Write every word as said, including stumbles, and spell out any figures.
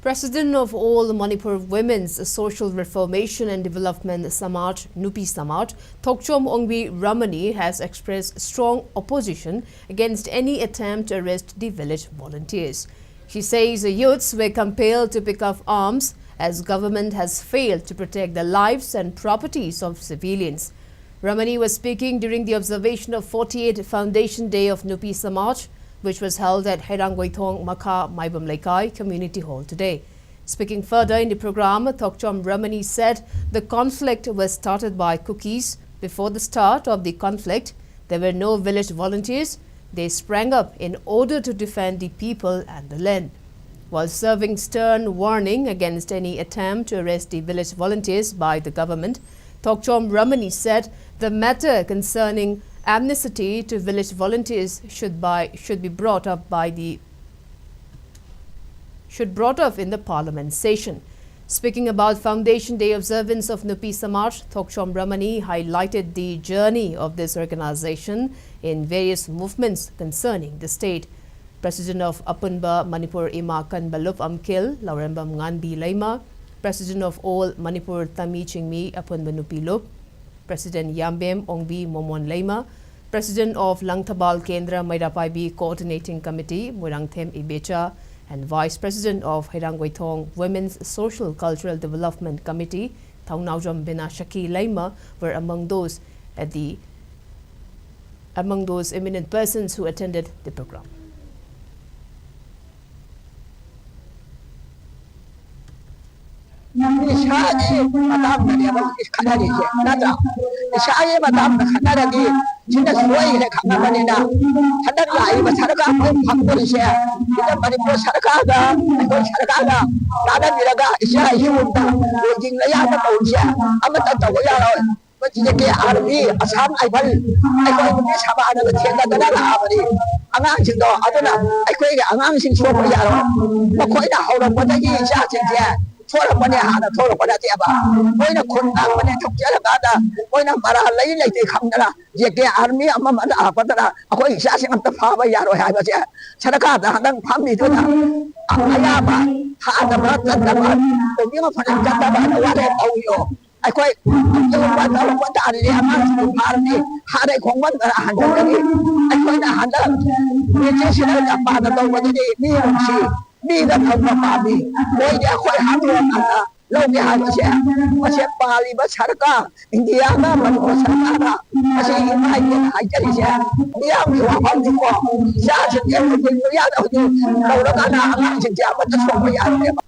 President of All Manipur Women's Social Reformation and Development Samaj, Nupi Samaj, Thokchom Ongbi Ramani has expressed strong opposition against any attempt to arrest the village volunteers. She says the youths were compelled to pick up arms as government has failed to protect the lives and properties of civilians. Ramani was speaking during the observation of forty-eighth Foundation Day of Nupi Samaj, which was held at Heirang Goithong Makha Maibam Leikai Community Hall today. Speaking further in the program, Thokchom Ramani said the conflict was started by Kukis. Before the start of the conflict, there were no village volunteers. They sprang up in order to defend the people and the land. While serving stern warning against any attempt to arrest the village volunteers by the government, Thokchom Ramani said the matter concerning amnesty to village volunteers should, by, should be brought up by the should brought up in the parliament session. Speaking about Foundation Day observance of Nupi Samaj, Thokchom Ramani highlighted the journey of this organization in various movements concerning the state. President of Apunba Manipur Ima Kanbalup Amkil, Laurembam Nganbi Leima, President of All Manipur Tami Chingmi Apunba Nupi Lup, President Yambem Ongbi Momon Leima, President of Langthabal Kendra Mairapaibi Coordinating Committee Moirangthem Ibecha, and Vice President of Heirang Goithong Women's Social Cultural Development Committee Thaungnaojam Bena Shaki Leima were among those at the among those eminent persons who attended the program. ꯏꯁꯥꯒꯤ ꯃꯇꯥꯡꯗꯅꯦꯕ ꯍꯧꯖꯤꯛ ꯈꯠꯅꯔꯤꯁꯦ ꯅꯠꯇ꯭ꯔꯥ? ꯏꯁꯥꯒꯤ ꯃꯇꯥꯡꯗ ꯈꯠꯅꯔꯗꯤ ꯁꯤꯅ ꯁꯣꯏꯈ꯭ꯔꯦ ꯈꯪꯉꯕꯅꯤꯅ ꯍꯟꯗꯛ ꯂꯥꯛꯏꯕ ꯁꯔꯀꯥꯔ ꯐꯪꯗꯣꯔꯤꯁꯦ ꯁꯤꯗ ꯃꯅꯤꯄꯨꯔ ꯁꯔꯀꯥꯔꯒ ꯑꯩꯈꯣꯏ ꯁꯔꯀꯥꯔꯒ ꯇꯥꯟꯅꯕꯤꯔꯒ ꯏꯆꯥ ꯏꯁꯨ ꯂꯣꯏꯗꯤꯡ ꯂꯌꯥꯗ ꯇꯧꯔꯤꯁꯦ ꯑꯃꯠꯇ ꯇꯧꯕ ꯌꯥꯔꯣꯏ꯫ ꯃꯁꯤꯗꯒꯤ ꯑꯥꯔꯃꯤ ꯑꯁꯥꯝ ꯔꯥꯏꯐꯜ ꯑꯩꯈꯣꯏ ꯅꯨꯄꯤ ꯁꯃꯥꯖꯅꯒ ꯊꯦꯡꯅꯗꯅ ꯂꯥꯛꯑꯕꯅꯤ ꯑꯉꯥꯡꯁꯤꯡꯗꯣ꯫ ꯑꯗꯨꯅ ꯑꯩꯈꯣꯏꯒꯤ ꯑꯉꯥꯡꯁꯤꯡ ꯁꯣꯛꯄ ꯌꯥꯔꯣꯏ꯫ ꯃꯈꯣꯏꯅ ꯍꯧꯔꯛꯄꯗꯒꯤ ꯏꯆꯥꯁꯤꯡꯁꯦ ꯊꯣꯛꯂꯛꯄꯅꯦ, ꯍꯥꯟꯅ ꯊꯣꯛꯂꯛꯄ ꯅꯠꯇꯦꯕ꯫ ꯃꯣꯏꯅ ꯈꯨꯟ ꯉꯥꯛꯄꯅꯦ ꯊꯣꯛꯆꯔꯀꯥꯟꯗ ꯃꯣꯏꯅ ꯃꯔꯥꯜ ꯂꯩ ꯂꯩꯇꯦ ꯈꯪꯗꯅ ꯖꯦ ꯀꯦ ꯑꯥꯔꯃꯤ ꯑꯃ ꯑꯃ ꯂꯥꯛꯄꯗꯅ ꯑꯩꯈꯣꯏ ꯏꯆꯥꯁꯤꯡ ꯑꯝꯇ ꯐꯥꯕ ꯌꯥꯔꯣꯏ ꯍꯥꯏꯕꯁꯦ ꯁꯔꯀꯥꯔꯗ ꯍꯟꯗꯛ ꯐꯝꯃꯤꯗꯨꯅ ꯑꯌꯥꯕ ꯊꯥꯗꯕ ꯆꯠꯇꯕ, ꯄꯨꯛꯅꯤꯡ ꯐꯅ ꯆꯠꯇꯕ ꯍꯥꯏꯅ ꯋꯥꯔꯦꯞ ꯇꯧꯕꯤꯌꯣ꯫ ꯑꯩꯈꯣꯏ ꯑꯗꯨꯒꯨꯝꯕ ꯇꯧꯔꯛꯄ ꯇꯥꯔꯗꯤ ꯑꯉꯥꯡꯁꯤꯡꯗꯨ ꯐꯥꯔꯅꯤ, ꯍꯥꯟꯅꯩ ꯈꯣꯡꯕꯟ ꯈꯔ ꯍꯟꯖꯤꯜꯂꯅꯤ꯫ ꯑꯩꯈꯣꯏꯅ ꯍꯟꯗꯛ ꯃꯦꯆꯤꯟꯁꯤꯗ ꯖꯄꯥꯟꯗ ꯇꯧꯕꯗꯨꯗꯤ ꯃꯤ ꯅꯨꯡꯁꯤ, ꯃꯤꯗ ꯊꯝꯕ ꯄꯥꯝꯃꯤ꯫ ꯃꯣꯏꯗꯤ ꯑꯩꯈꯣꯏ ꯍꯥꯠꯇꯣꯛꯑꯀꯥꯟꯗ ꯂꯧꯒꯦ ꯍꯥꯏꯕꯁꯦ, ꯃꯁꯤ ꯄꯥꯜꯂꯤꯕ ꯁꯔꯀꯥꯔ, ꯏꯟꯗꯤꯌꯥꯒ ꯃꯅꯤꯄꯨꯔ ꯁꯔꯀꯥꯔꯅ ꯃꯁꯤ ꯏꯃꯥ ꯏꯕꯦꯟꯅ ꯍꯥꯏꯖꯔꯤꯁꯦ, ꯃꯤꯌꯥꯝꯒꯤ ꯋꯥꯐꯝꯅꯤꯀꯣ꯫ ꯏꯆꯥꯁꯤꯡꯁꯦ ꯍꯧꯖꯤꯛ ꯃꯤꯌꯥꯗ ꯍꯧꯖꯤꯛ ꯇꯧꯔꯀꯥꯟꯗ ꯑꯉꯥꯡꯁꯤꯡꯁꯦ ꯑꯃꯠꯇ ꯁꯣꯛꯄ ꯌꯥꯔꯣꯏꯕ꯫